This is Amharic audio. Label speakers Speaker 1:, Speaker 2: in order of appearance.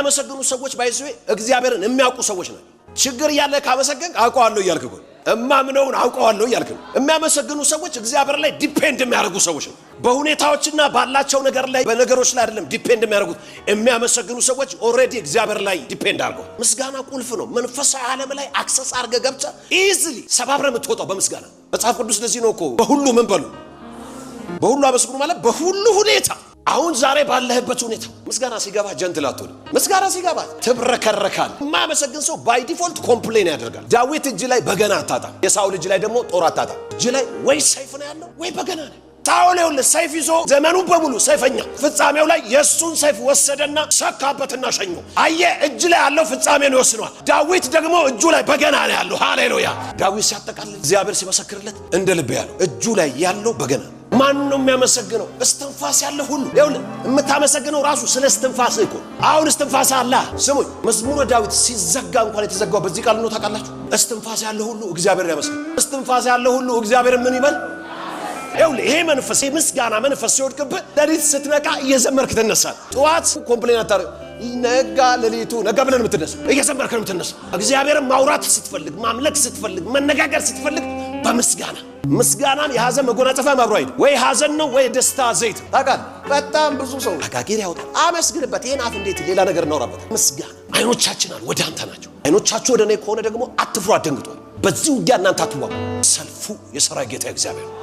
Speaker 1: የሚያመሰግኑ ሰዎች by the way እግዚአብሔርን የሚያውቁ ሰዎች ናቸው። ችግር እያለ ካመሰገንክ አውቀዋለሁ እያልክ እኮ፣ እማምነውን አውቀዋለሁ እያልክ ነው። የሚያመሰግኑ ሰዎች እግዚአብሔር ላይ depend የሚያደርጉ ሰዎች ነው። በሁኔታዎችና ባላቸው ነገር ላይ፣ በነገሮች ላይ አይደለም depend የሚያደርጉት። የሚያመሰግኑ ሰዎች already እግዚአብሔር ላይ depend አድርገው። ምስጋና ቁልፍ ነው። መንፈሳዊ ዓለም ላይ access አድርገህ ገብተህ easily ሰባብረህ የምትወጣው በምስጋና። መጽሐፍ ቅዱስ ለዚህ ነው እኮ በሁሉ ምን በሉ፣ በሁሉ አመስግኑ ማለት በሁሉ ሁኔታ፣ አሁን ዛሬ ባለህበት ሁኔታ ምስጋና ሲገባ gentle አትሆንም። ምስጋና ሲገባ ትብረከረካል። የማያመሰግን ሰው by default complain ያደርጋል። ዳዊት እጅ ላይ በገና አታጣም። የሳውል እጅ ላይ ደግሞ ጦር አታጣም። እጅ ላይ ወይ ሰይፍ ነው ያለው ወይ በገና ነው። ሳኦል ይኸውልህ ሰይፍ ይዞ ዘመኑን በሙሉ ሰይፈኛ፣ ፍጻሜው ላይ የእሱን ሰይፍ ወሰደና ሰካበትና ሸኘው። አየ፣ እጅ ላይ ያለው ፍጻሜን ይወስነዋል። ዳዊት ደግሞ እጁ ላይ በገና ነው ያለው። ሃሌሉያ። ዳዊት ሲያጠቃልል፣ እግዚአብሔር ሲመሰክርለት እንደ ልብ ያለው እጁ ላይ ያለው በገና። ማን ነው የሚያመሰግነው? እስትንፋስ ያለ ሁሉ። ይኸውልህ የምታመሰግነው ራሱ ስለ እስትንፋስ እኮ። አሁን እስትንፋስ አለ። ስሙኝ፣ መዝሙረ ዳዊት ሲዘጋ እንኳን የተዘጋው በዚህ ቃል ነው፣ ታውቃላችሁ። እስትንፋስ ያለ ሁሉ እግዚአብሔር ያመስግን። እስትንፋስ ያለ ሁሉ እግዚአብሔር ምን ይበል? ይኸውልህ ይሄ መንፈስ፣ የምስጋና መንፈስ ሲወድቅብህ ሌሊት ስትነቃ እየዘመርክ ትነሳል። ጠዋት complain አታደርግ። ነጋ፣ ሌሊቱ ነጋ ብለን የምትነሳ እየዘመርክ ነው የምትነሳ። እግዚአብሔርን ማውራት ስትፈልግ፣ ማምለክ ስትፈልግ፣ መነጋገር ስትፈልግ በምስጋና። ምስጋናም የሐዘን መጎናጸፊያ አብሮ አይሄድም። ወይ ሐዘን ነው ወይ ደስታ ዘይት። ታውቃለህ፣ በጣም ብዙ ሰው አጋጌር ያወጣል። አመስግንበት። ይሄን አፍ እንዴት ሌላ ነገር እናወራበት። ምስጋና አይኖቻችን አሉ ወደ አንተ ናቸው። አይኖቻችሁ ወደ እኔ ከሆነ ደግሞ አትፍሩ፣ አትደንግጡ። በዚህ ውጊያ እናንተ አትዋጉ። ሰልፉ የሰራዊት ጌታ እግዚአብሔር ነው።